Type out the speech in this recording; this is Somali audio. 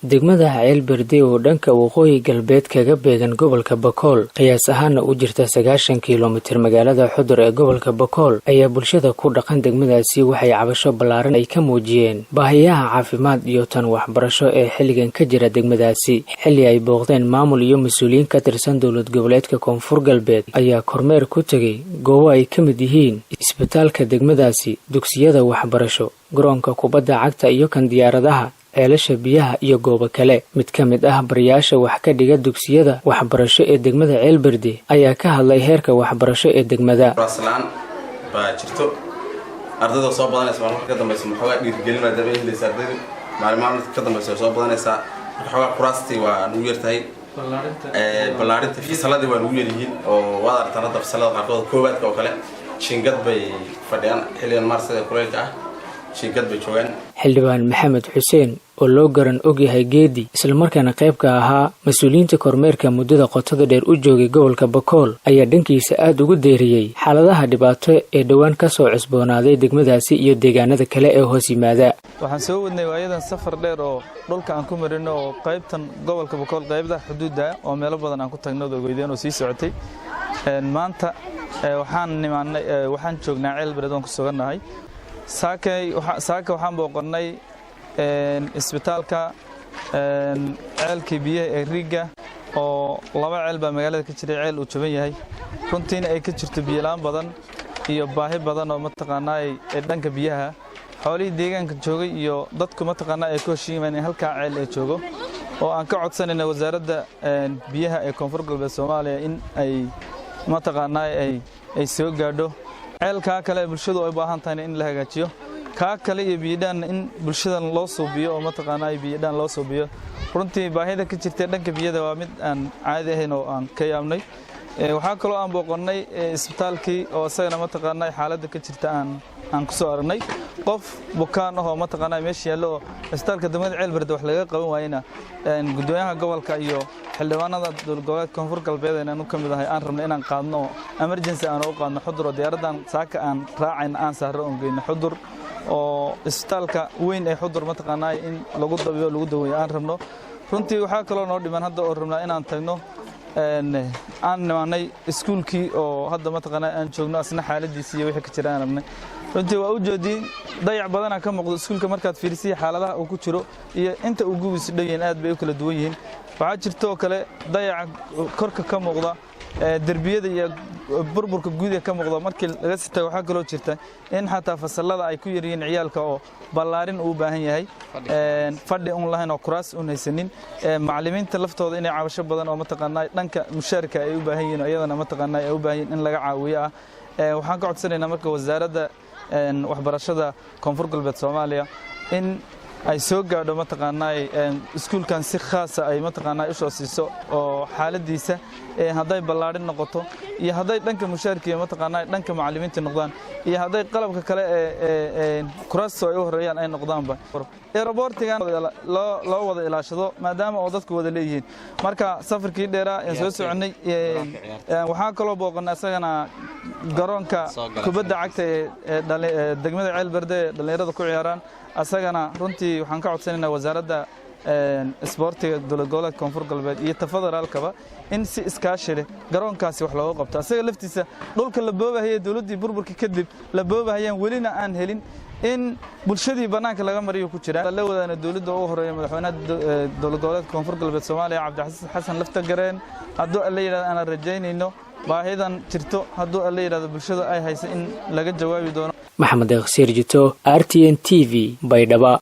Degmada Ceelberde oo dhanka waqooyi galbeed kaga beegan gobolka Bakool, qiyaas ahaana u jirta 90 kilomitir magaalada Xudur ee gobolka Bakool, ayaa bulshada ku dhaqan degmadaasi waxay cabasho ballaaran ay ka muujiyeen baahiyaha caafimaad iyo tan waxbarasho ee xilligan ka jira degmadaasi. Xilli ay booqdeen maamul iyo mas-uuliyiin ka tirsan dowlad goboleedka Koonfur Galbeed ayaa kormeer ku tegay goobo ay ka mid yihiin isbitaalka degmadaasi, dugsiyada waxbarasho, garoonka kubadda cagta iyo kan diyaaradaha, ceelasha biyaha iyo goobo kale. Mid ka mid ah barayaasha wax ka dhiga dugsiyada waxbarasho ee degmada Ceelberde ayaa ka hadlay heerka waxbarasho ee degmada. Kuraas la'aan baa jirto. Ardayda soo badanaysa maalin ka dambaysa, maxoogaa dhiirigelin maadaama ay helaysa ardaydu maalin maalin ka dambaysa way soo badanaysaa. Marka xoogaa kuraastii waa nagu yartahay, ballaarinta fasaladii waa nagu yaryihiin oo waad aragtaan hadda fasalada qaarkood, koowaadka oo kale, jiingad bay fadhiyaan xilligan maarsida kuleylka ah, jiingad bay joogaan. Xildhibaan Maxamed Xuseen oo loo garan ogyahay Geedi, islamarkaana qayb ka ahaa mas-uuliyiinta kormeerka muddada qotada dheer u joogay gobolka Bakool, ayaa dhankiisa aada ugu deeriyey xaaladaha dhibaato ee dhowaan ka soo cusboonaaday degmadaasi iyo deegaanada kale ee hoos yimaada. Waxaan soo wadnay waayadan safar dheer oo dhulka aan ku marino oo qaybtan gobolka Bakool, qaybta xuduudda oo meelo badan aan ku tagno ogeydeen oo sii socotay. Maanta waxaan nimaanay, waxaan joognaa Ceelbered oon ku sugannahay. Saaka waxaan booqannay isbitaalka, ceelkii biyaha ee riigga oo laba ceel baa magaalada ka jiray, ceel uu jaban yahay runtiina ay ka jirto biyolaan badan iyo baahi badan oo mataqaanaa ee dhanka biyaha. Xoolihii deegaanka joogay iyo dadku mataqaanaa ay ku heshiimayeen in halkaa ceel ee joogo oo aan ka codsanayna Wasaaradda Biyaha ee Koonfur Galbeed Soomaaliya in ay mataqaanaa ay soo gaadho. Ceelkaa kale ee bulshadu ay u baahan tahayna in la hagaajiyo, kaa kale iyo biyodhaan in bulshadan loo suubiyo oo mataqaanaa biyodhaan loo suubiyo. Runtii baahida ka jirta dhanka biyada waa mid aan caadi ahayn oo aan ka yaabnay. Waxaa kaloo aan booqannay isbitaalkii oo isagana mataqaanaa xaaladda ka jirta aan ku soo aragnay qof bukaan ah oo mataqaanaa meesha yaallo oo isbitaalka degmada Ceelberde wax laga qaban waayena, gudoomiyaha gobolka iyo xildhibaanada dowlad goboleedka Koonfur Galbeed inaan u ka mid ahay aan rabnay inaan qaadno oo emergency aan u qaadno Xudur oo diyaaraddan saaka aan raacayna aan saarro oon geyno Xudur oo isbitaalka weyn ee Xudur mataqaanaa in lagu dabiyo, lagu daweeyo aan rabno. Runtii waxaa kaloo noo dhiman hadda oo rabnaa inaan tagno, aan nimaanay iskuulkii oo hadda mataqaanaa aan joogno, asna xaaladiisii iyo wixii ka jira aan rabnay. Runtii waa u jeediin dayac badanaa ka muuqdo iskuulka markaad fiirisay, xaaladaha uu ku jiro iyo inta uu gubiisu dhan yihiin aad bay u kala duwan yihiin. Waxaa jirtoo kale dayaca korka ka muuqda, derbiyada iyo burburka guud ee ka muuqda markii laga sii tago. Waxaa kaloo jirta in xataa fasallada ay ku yaryihiin ciyaalka oo ballaarin uu u baahan yahay, fadhi un lahayn oo kuraas un haysanin. Macallimiinta laftooda inay cabasho badan oo mataqaanaa dhanka mushaarka ay u baahan yihiin, iyadana mataqaanaa ay u baahan yihiin in laga caawiyo ah. Waxaan ka codsanaynaa marka Wasaaradda Waxbarashada Koonfur Galbeed Soomaaliya in ay soo gaadho mataqaanaa iskuulkan, si khaasa ay mataqaanaa usoo siiso oo xaaladiisa hadday ballaadhin noqoto iyo hadday dhanka mushaarka iyo mataqaanaa dhanka macallimiinta noqdaan iyo hadday qalabka kale ee kuraasta ay u horeeyaan ay noqdaanba, airportigan loo wada ilaashado maadaama oo dadku wada leeyihiin. Marka safarkii dheeraa aan soo soconay, waxaa kaloo booqanay isagana garoonka kubadda cagta ee degmada Ceelberde ee dhallinyarada ku ciyaaraan. Asagana runtii waxaan ka codsanaynaa Wasaaradda Isboortiga dowlad goboleedka Koonfur Galbeed iyo ta federaalkaba in si iskaashi leh garoonkaasi wax looga qabto. Asaga laftiisa dhulka la boobahaya dowladdii burburka kadib la boobahayaan welina aan helin in bulshadii bannaanka laga mariyo ku jira. La wadaana dowladda ugu horeeya madaxweynaha dowlad goboleedka Koonfur Galbeed Soomaaliya, Cabdixasiis Xasan Laftagareen, hadduu Alla yidhahdo aanan rajaynayno baahidan jirto, hadduu Alla yidhahdo bulshada ay haysa in laga jawaabi doono. Maxamed Deeqsiir Jito, RTN TV, Baydhaba.